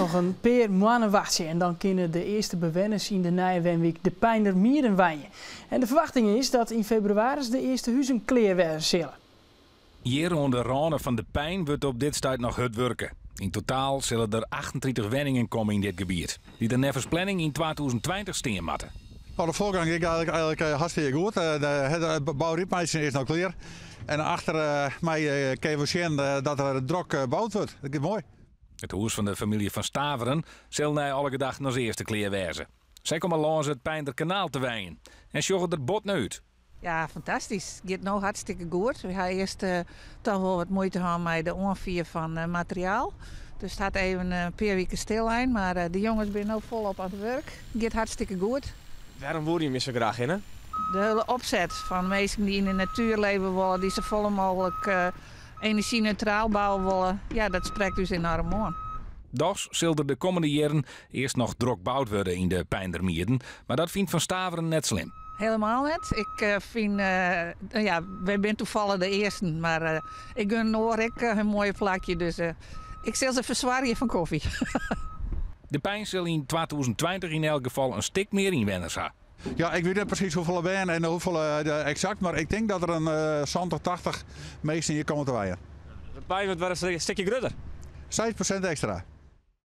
Noch in pear moanne wachtsje en dan kinne de earste bewenners yn de nije wenwyk De Peinder Mieden wenje. En de ferwachting is dat yn febrewaris de earste huzen klear wêze sille. Hjir oan de râne fan De Pein wurdt op dit stuit noch hurd wurke. Yn totaal sille der 38 wenningen komme yn dit gebiet, dy't der neffens planning yn 2020 stean moatte. Nou, de voorgang giet eigenlijk hartstikke goed. De bourypmeitsjen is no klear. En achter my kinne we sjen dat der drok boud wurdt. Dat giet moai. It hûs fan de famylje Van Staveren sil nei alle gedachten as earste klear wêze. Sy komme lâns it Peinder Kanaal te wenjen en sjogge der bot nei út. Ja, fantastysk. It giet no hartstikke goed. We ha earst toch wol wat muoite hân mei de oanfier fan materiaal. Dus it hat even in pear wiken stillein, mar de jonges binne no folop oan it wurk. It giet hartstikke goed. Wêrom woene jim hjir sa graach hinne? De hiele opset fan minsken dy't yn de natuer leve wolle, dy't safolle mooglik enerzjyneutraal bouwe wolle, ja, dat sprekt ús enoarm oan. Dochs sil der de kommende jierren earst noch drok boud wurde yn de Peinder Mieden, mar dat fynt Van Staveren net slim. Helemaal net. Ik fyn, ja, wy binne toevallig de earsten, mar ik gun in oar ek in moaie plakje, dus ik sil se fersoargje fan kofje. De Pein sil yn 2020 yn elk gefal in stik mear ynwenners ha. Ja, ik wit net presys hoefolle bern en hoefolle eksakt, mar ik tink dat der in 70, 80 minsken hjir komme te wenjen. De Pein wurdt wer in stikje grutter. 6% ekstra.